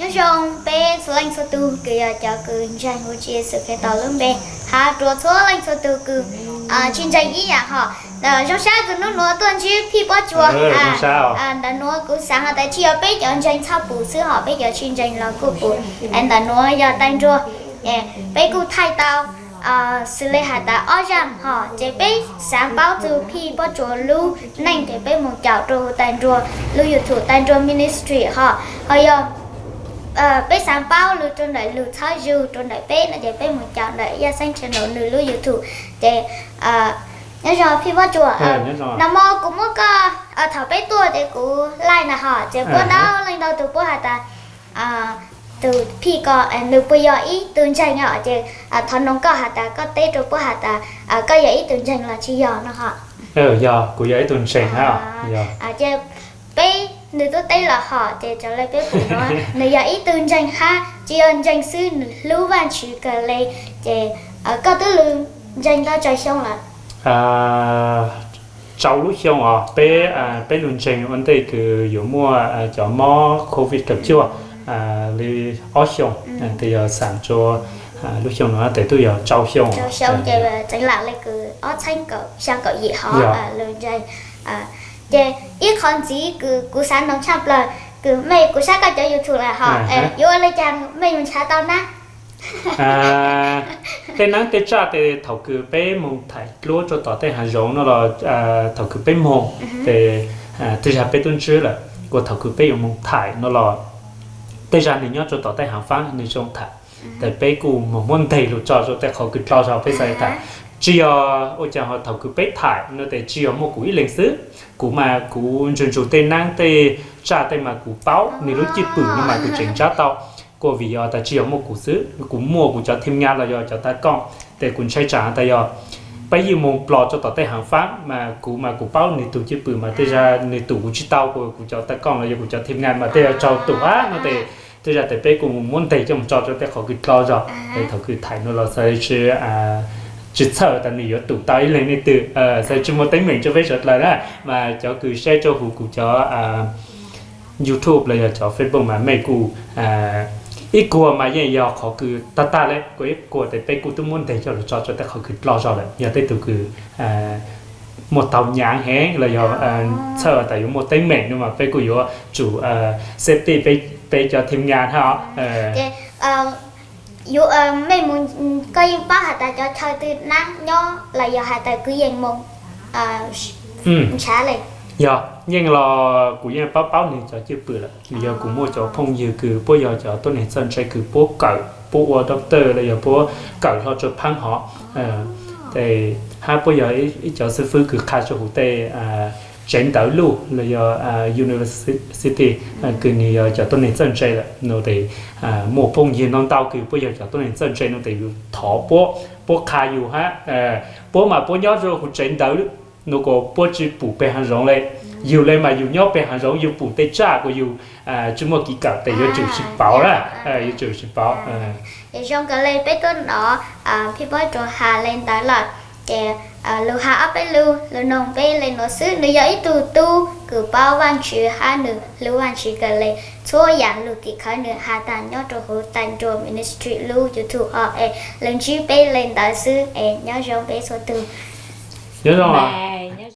Nyob zoo peb txhua leej txhua tug kws yog cov kws ntseeg huv tsis Yexus Khetos lub npe, hab rua txhua leej txhua tug kws tsis ntseeg ib yaam hom. Zoo sab kws nub nuav tuaj ntsib phij Pob Tsuas. Ntawm nuav kuv xaav has tas tsis yog peb cov ntseeg txhob pum xwb hom, peb cov tsis ntseeg los kuj pum. Ntawm nuav yog taig nruag, peb kuj thaij tau xws le has tas ob zaaj hom, ces peb xaav paub txug phij Pob Tsuas lub neej ces peb moog caum rua huv taig nruag lub YouTube taig nruag ministry hom. Ho yog peb xaav paub lug rua ntawm lug txhob zug rua ntawm peb no ces peb moog caum ntawm Yaj Xeeb channel nwg lub YouTube. Ces nyob zoo phij Pob Tsuas, nag mo kuv muab koj, thaum peb tuaj ces kuv laij na hom ces puab ntau leej ntau tug puab has tas tug phij ko nwg puas yog ib tug ntseeg os, ces thov noog koj has tas koj teb rua puab has tas koj yog ib tug ntseeg los tsis yog no hom. Yog, kuv yog ib tug ntseeg hab. Ces peb nwg tub teb los hom ces raws le peb pum nuav nwg yog ib tug ntseeg hab tsis yog ntseeg xwb, nwg hlub Vaajtswv kawg le. Ces koj twb lug ntseeg tau tsawg xyoo lawm? Tsau lub xyoo os, peb, peb lug ntseeg ua ntej kws yuav muaj cov mob covid kaum cuaj li ob xyoo, tes yog xam rua lub xyoo nuav tes twb yog tsau xyoo. Tsau xyoo ces tseev lam le kws ob txheeb kaum xyaa kaum yim hov lug ntseeg. Ces ib qho ntxiv kws kuv xav noog tshaj plawg kws mej, kuv saib koj cov YouTube lawm hom, yuav ua le caag mej yuav nrhav tau nab? Tej nab tej tsaj tes thaum kws peb moog thaim dluab rua tom tej haav zoov no los thaum kws peb moog tes tej zag peb tub ntsib lawm, kuas thaum kws peb yuav moog thaim no los tej zag nwg nyob rua tom tej haav faab nwg zoo thaim. Tes peb kuj moog muab nteg lug tso rua tej qhov kws dlho zog peb xaav thaim. Tsis yog ua caag ho thaum kws peb thaim no tes tsis yog muaj kuv ib leeg xwb, kuv mas kuv ntsug ntsug tej nab tej tsaj tej mas kuv paub, nwg lub cwj pwm no mas kuv tseem nrhav tau. Kuas vim yog tas tsis yog muaj kuv xwb, kuv muaj kuv cov thim nyaj los yog cov tag koom, tes kuv ntshai tsam tas yog peb yeej moog plos rua tom tej haav faab mas kuv mas kuv paub nwg tug cwj pwm mas tej zag nwg tum kuv tsis tau, kuas kuv cov tag koom los yog kuv cov thim nyaj mas tej zag raug tum hab no tes tej zag tes peb kuj muab nteg coj moog tso rua tej qhov kws dlho zog. Es thaum kws thaim no los xaav tsi tsis txhawj tas nwg yuav tum tau ib leeg nej twg, xaav tsi muaj teeb meem rua peb suav dlawg na. Mas cov kws saib rua huv kuv cov YouTube los yog cov Facebook mas mej kuj ib kuag mas yeej yog qhov kws tag tag le, kuas ib kuag tes peb kuj tub muab nteg coj lug tso rua tej qhov kws dlho zog lawm. Yog tej tug kws muaj taug nyaav heev los yog txhawj tas yuav muaj teeb meem no mas peb kuj yuav tsum safety peb cov thim nyaj hab. Mej mus, koj yeej paub has tas cov chaw twg nab nyob los yog has tas kwv yees mus nrhav le? Yog, yeej los kuv yeej paub paub nwg cov cwj pwm lawm, vim yog kuv muaj cov phooj ywg kws puab yog cov tuab neeg txawj ntse kws puab kawm, puab ua doctor los yog puab kawm hlo rua phaab hov, tes hab puab yog ib cov xib fwb kws qha rua huv tej tsev ntawv luj los yog university, kws nwg yog cov tuab neeg txawj ntse lawm no tes muaj phooj ywg no ntau kws puab yog cov tuab neeg txawj ntse no tes yus thov puab, puab qha yus hab. Puab mas puab nyob rua huv tsev ntawv no kuas puab tsi pum peg haav zoov le. Yus le mas yus nyob peg haav zoov yus pum tej tsaj kuas yus tsi muaj kev kawm tes yuav tsum tsi pauv la, yuav tsum tsi pauv. Ces zoo kawg le peb tuaj nov phij Pob Tsuas has le ntawd lawm, ces lug has ob peb lug, lug noog peb le nuav xwb. Nwg yog ib tug tub kws paub Vaajtswv hab nwg hlub Vaajtswv kawg le. Txhua yaam lug tim khawv nwg has tas nyob rua huv Taig Nruag Ministry lub YouTube hov, es lug ntsib peb le ntawd xwb es nyob zoo peb txhua tug. Nyob zoo.